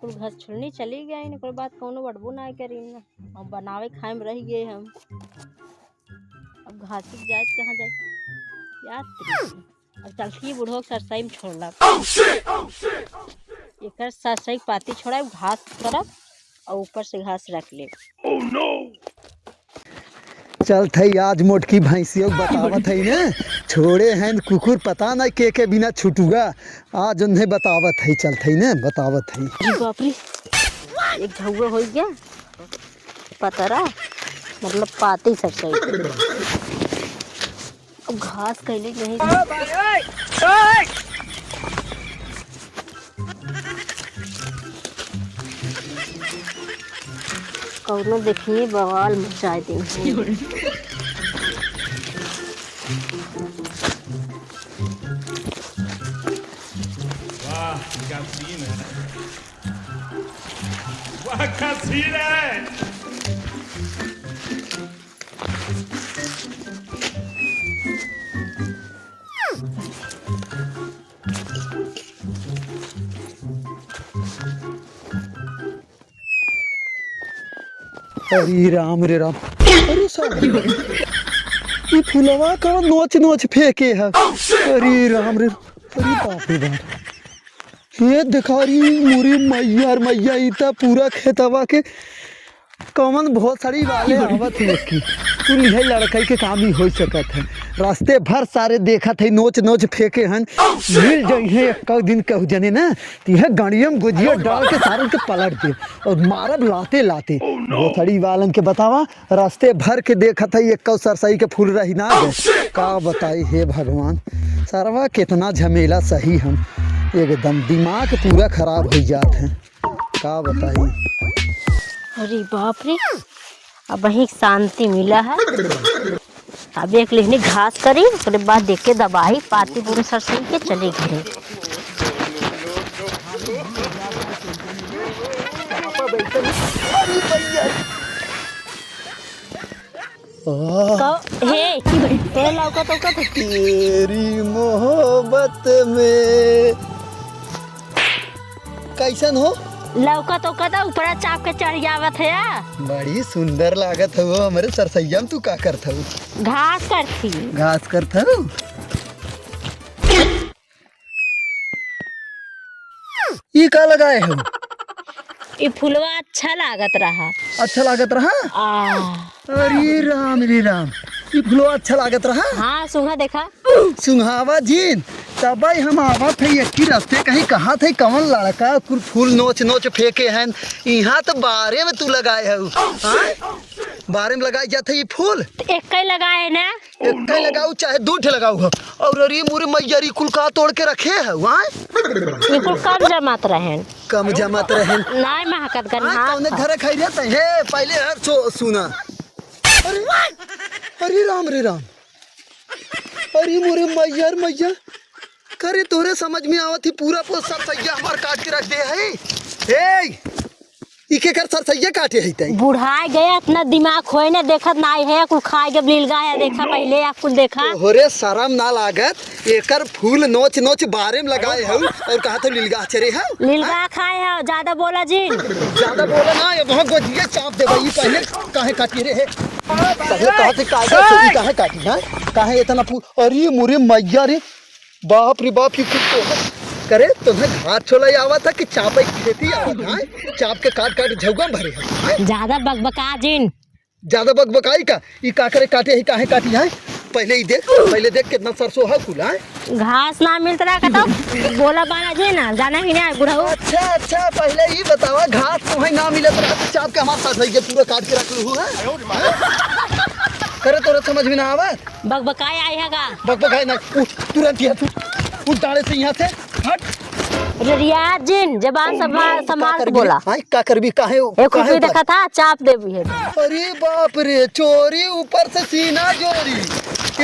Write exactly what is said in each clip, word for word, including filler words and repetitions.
कुल घास छोलनी चली गई, ओकर बाद कौनो बटबो ना करी ना। अब बनावे खाए में रह गए हम। अब घास की जाए कहाँ जाए? याद करी। अब चलती बुढ़ो के सरसई में छोड़ला। एकर सरसई पाती छोड़ा, घास करब और ऊपर से घास रख ले। चलत हई आज मोटकी भैंसियों के बतावत हई ने, छोड़े हैं कुकुर पता नहीं के के बिना छुटुआ। आज उन्हें बतावत हई, चलत हई ने बतावत हई। अरे बाप रे, एक झउआ हो गया पतरा, मतलब पाती सब सही। अब घास कैले नहीं। कौनो देखिए बवाल मचाए दे। वाह, क्या सीन है। वाह, क्या सीन है। अरे राम रे राम। अरे साहब, ई फुलवा कौन नोच नोच फेंके है? अरे राम रे, अरे बाप रे बाप। ये देखा रे, मोरी मैया रे मैया, ई त पूरा खेतवा के कौन भोसड़ी वाले आवत है की। कुल इहे लड़कई के काम ही हो सकत है। रास्ते भर सारे देखत है, नोच नोच फेंके हन। मिल जइहे एक दिन कहू जने ना, तो यह गाड़िया में गोजिया डाल के सारन के पलट दे और मारब लाते लाते। भोसड़ी वालन के बतावा, रास्ते भर के देखत है, एक कौ सरसई के फूल रही ना गए। का बताई हे भगवान, सरवा कितना झमेला सही हम, एकदम दिमाग पूरा खराब हो जात है। का बताई? अरे बाप रे, अब वहीं शांति मिला है। अब एक लेहनी घास करी, ओकरे बाद देख के दबाई, पाती पूरे सरसई के चले घरे। आह। कौ-, हे, तोहे लौकत, लौकत है? तेरी मोहब्बत में। कैसन हो? लौकत, लौकत है, ऊपरा चाप के चढ़ जावत है। बड़ी सुंदर लागत हो, हमरे सरसैया में तू का करत हो? घास करती। घास करत हो? ई का लगाए हो? ई फुलवा अच्छा लागत रहा। अच्छा लागत रहा? आ। अरे राम रे राम, ई फुलवा अच्छा लागत रहा? हाँ, सुंघा देखा। सुंघावा जिन, तबई हम आवत है, एक ही रास्ते कहीं कहत है, कौन लड़का कुल फूल नोच नोच फेंके हैं, यहाँ तो बारे में तू लगाए हो। हाँ? बारे में लगाए जात है ई फूल? तो एक ही लगाए ना। एक ठे लगाऊ चाहे दू ठे लगाऊ हो। और अरे मोरे मैया रे, कुल का तोड़ के रखे है, वाय? ये कुल कम जमात रहेन। कम जमात रहेन। नाय महकत गन आय, हाथ कौने पर। घरे खाई रहता है? हे, पहले यार सो-, सुना। अरे, अरे राम रे राम। अरे मोरे मैया रे मैया। करे तोरे समझ में आवत ही पूरा पो-, सरसैया हमार काट के रख दे है। हे, ई केकर सरसैया काटे है तैं? बुढ़ाए गए, इतना दिमाग होए ना, देखत नाई है, कुल खाए के लीलगा है, देखा पहले, आप कुल देखा। तोहरे शरम ना लागत, एकर फूल नोच नोच बारे में लगाए हऊ और कहा तो लीलगा चरे हऊ? लीलगा खाए है, ज्यादा बोला जिन। ज्यादा बोला ना, ये वहाँ गोजिया चाप दे भाई, पहले काहे काटी रे है? पहले कहा थे काहे काटी, काहे काटी, हाँ? काहे इतना फूल, अरे मोरे मैया रे, बाप रे बाप, ये कुछ तो है। करे, तुम्हें घास छोला ही आवा था कि चापे की खेती आवा था, हैं? चाप के काट काट झउआ में भरे हैं, हैं? ज्यादा बकबका जिन। ज्यादा बकबकाई का? ई का करे काटे ही, काहे काटी है? पहले ही देख, पहले देख कितना सरसों है कुल, हैं? घास ना मिलत रहा का तो बोला बाला जी ना, जाना ही ना बुढ़ऊ। अच्छा, अच्छा, पहले ई बतावा, घास तुम्हें ना मिलत रहा तो चाप के हमार साथ है, ये पूरा काट के रख लू है? करे तोरा समझ में ना आवा? बकबकाए आई है का? बकबकाए ना, उठ, तुरंत यहाँ से, उठ डाले से यहाँ से, हट। अरे रियाज जिन, जबान संभाल, संभाल के बोला। आई, का करबी, काहे, एक काहे कुकुर उतर- देखा था, चाप देबी है। अरे बाप रे, चोरी ऊपर से सीना जोरी।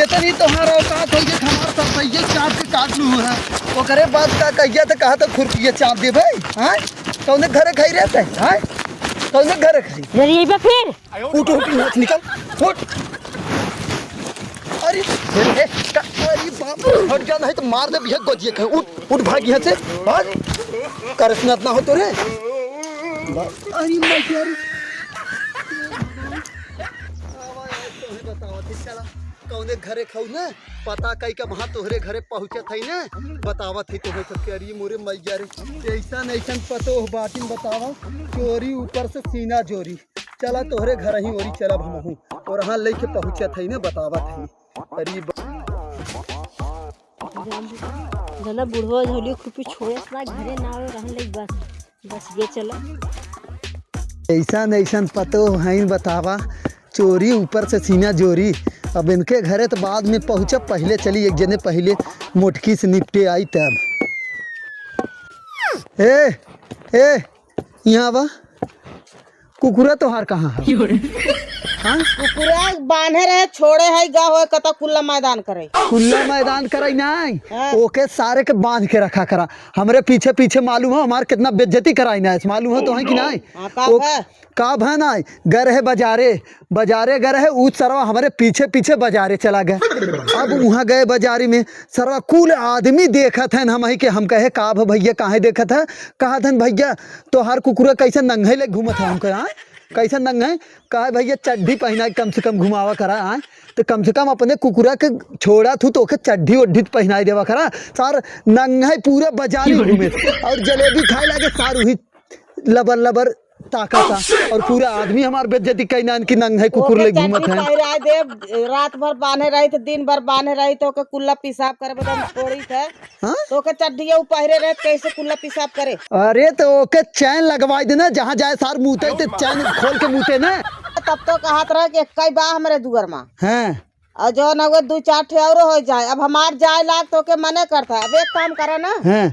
इतनी तोहार औकात हो गई, हमार सरसैया चाप के काट लू है। ओकरे बाद का कहिया तो कहा तो खुरपिया चाप दे भाई, हाँ? कौने घरे खाई रहते हैं, हाँ? कौने घरे खाई? अरे ये पे फिर? उठ, उठ, यहाँ से निकल, उठ। अरे, अरे, का-, अरे बाप, हट जा, नहीं तो मार दे भैया गोजिए के। उठ, उठ, भाग यहाँ से, भाग। करस ना इतना हो तो रे। अरे मैं क्या रे? आवा यार, तोहे बतावत है, चला, कौने घरे खाऊ ना, पता कई के वहाँ तोहरे घरे पहुँचत है ना, बतावत है तोहे सबके। अरे मोरे मैया रे, ऐसन ऐसन पतोह बाटिन बतावा, चोरी ऊपर से सीना जोरी। चला तोहरे घर ही ओरी चलब हमहू, और हाँ लेके पहुँचत है ना, बतावत है। अरे ब- जान दे, जाना बुढ़वा झोली खुपी छोड़स ना, घरे ना आवे, रहन लई बस, बस ये चला। ऐसन ऐसन पतोह हईन बतावा, चोरी ऊपर से सीना जोरी। अब इनके घरे तो बाद में पहुँचब, पहिले चली एक जने पहिले मोटकी से निपटे आई तब। ए, ए, यहाँ आवा। कुकुरा तोहार कहाँ है? हाँ? कुकुरा बांधे रहे, छोड़े है, गा होए कता कुल्ला मैदान करे। कुल्ला मैदान कराई नाई, हाँ। ओके सारे के बांध के रखा करा। हमरे पीछे पीछे मालूम हो हमार कितना बेइज्जती कराई ना, मालूम हो तोहे कि नाई? हाँ, का ओ, है? का भा नाई, गए रहे बाजारे, बाजारे गए रहे, ऊ सरवा हमरे पीछे पीछे बाजारे चला गए। अब वहाँ गए बाजारी में, सरवा कुल आदमी देखत हन हमही के। हम कहे, "का भ भैया, काहे देखत है?" कहत हन, "भैया, तोहार कुकुरा कैसे नंगे ले घूमत है?" हम कहे, "हाँ, कैसे नंगे?" कहे, "भैया, चड्ढी पहिना के कम से कम घुमावा करा, हाँ, तो कम से कम अपने कुकुरा के छोड़ा थू, तो ओके चड्ढी ओड्ढी तो पहिनाई देवा करा। सार नंगे पूरा बाजारी घूमे और जलेबी खाए लागे सार उही लबर लबर ताकता और पूरा आदमी हमार बेइज्जती कइना कि नंगे कुकुर ओके ले घूमत चड्ढी है।" पहिराए देब, रात भर बांधे रही तो दिन भर बांधे रही तो ओके कुल्ला पेशाब करे बदन छोड़ी थे। हाँ? तो ओके चड्ढिया उ पहिरे रहे, कैसे कुल्ला पेशाब करे? अरे तो ओके चैन लगवाई देना, जहाँ जाए सार मूते तो चैन खोल के मूते ना। तब तो कहत रहे कि "एक्का ही बा हमरे दुअर मा।" हाँ। और जौन अगर दू चार ठे और हो जाए, अब हमार जाए लाग तो ओके मने करता है। अब एक काम करा ना, हाँ।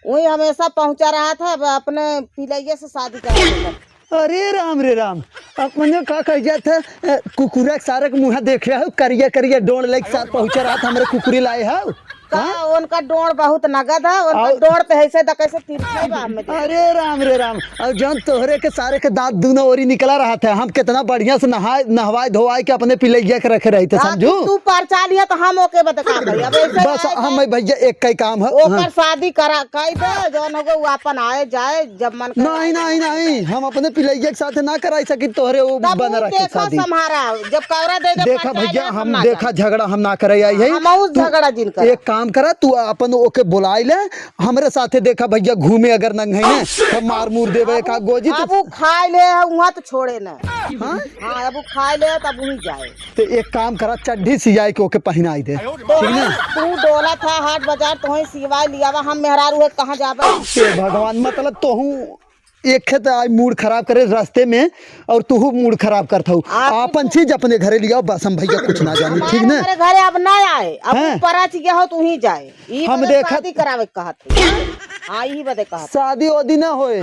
वही हमेशा पहुँचा रहा था, अब अपने पिलैये से शादी करा देता। अरे राम रे राम, अपने का कह जात है, ए, कुकुरा के सारे के मुँह देखे हो, करिया करिया डोंड़ लेके साथ पहुँचा रहा था, हमरे कुकुरी लाए हो। का हाँ? उनका डोंड़ बहुत नगद है, उनका और डोंड़ पे ऐसे द-, कैसे तिरछे बा हमें देख। अरे राम रे राम, और जौन तोहरे के सारे के दांत दूनो ओरी निकला रहा था, हम कितना बढ़िया से नहाए, नहवाए धोवाए के अपने पिलैया के रखे रही थे, हाँ, समझू? तू, तू परचा लिया तो हम ओके बता का करी। अब ऐसे बस आए हम जाए, भैया एक का ही काम है, ओकर हाँ। शादी करा, कही दे, जौन होगे वो अपन आए जाए, जब मन करे नहीं, आए। नहीं, नहीं, हम अपने पिलैया के साथ ना कराई सकी तोहरे वो तब बन वो रखे देखा शादी। संभारा, जब कौरा दे दे देखा पंचायत भैया, में हम हम ना देखा जाए। झगड़ा हम ना करे आई है। हम उस तू झगड़ा जिन करे। एक काम करा, तू अपन ओके बुलाई ले, हमरे साथे देखा भैया घूमे अगर नंगे ने, हम मार मूर देबे का गोजी तो अब वो खाए ले है, वहाँ तो छोड़े ना। हाँ? हाँ, अब वो खाए ले तब वहीं जाए। तो एक काम करा, चड्ढी सियाई के ओके पहिनाई दे, तो ठीक ना? तू डोला था हाट बाजार, तोहे सिवाय लियावा, हम मेहरारू है, कहाँ जाबे? हे भगवान, मतलब तोहू एक खेत आई मूड खराब करे रास्ते में, और तू मूड खराब करत हऊ। आप आपन चीज अपने घरे लियाओ, बस हम भैया कुछ ना जानी, हमारे ठीक ना? हमारे घरे अब ना आए, अब हैं? ऊपर आ चुके हो, तू ही जाए। ई हम बदे देखत शादी करावे के कहत है। हाँ, ई बदे कहत। शादी ओदी ना होए,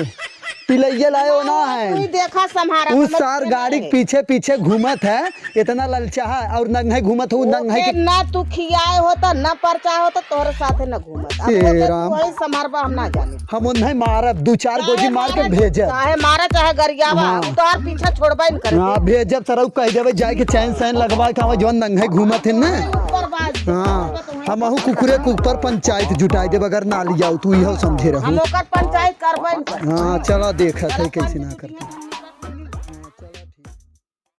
पिलैया लाए हो ना हाँ, है। तू ही देखा संभारा, उस हमें सार गाड़ी के पीछे पीछे घूमत है, इतना ललचाहा और नंगे घूमत हो, नंगे ओके के ना तू खियाए होता, ना परचा होता, तोहरे साथे ना घूमत। अब ए ओके तू राम। वही संभारबा, हम ना जानी। हम उन्हें मारब, दू चार गोजी काहे मार के मारत, भेजब। काहे मारत चाहे गरियावा, हाँ। हम तोहर पीछा छोड़बे न करबे। हाँ, भेजब सरऊ, कह देबे जाए के चैन सैन लगवा के आवे, जौन नंगे घूमत है ना। बर्बाद। हाँ, हमहू कुकुरे के ऊपर पंचायत जुटाई देब, अगर ना लियाऊ तू, इहो समझे रहू। हम ओकर पंचायत करबे न करब। हाँ, चला देखत है कैसे ना करते।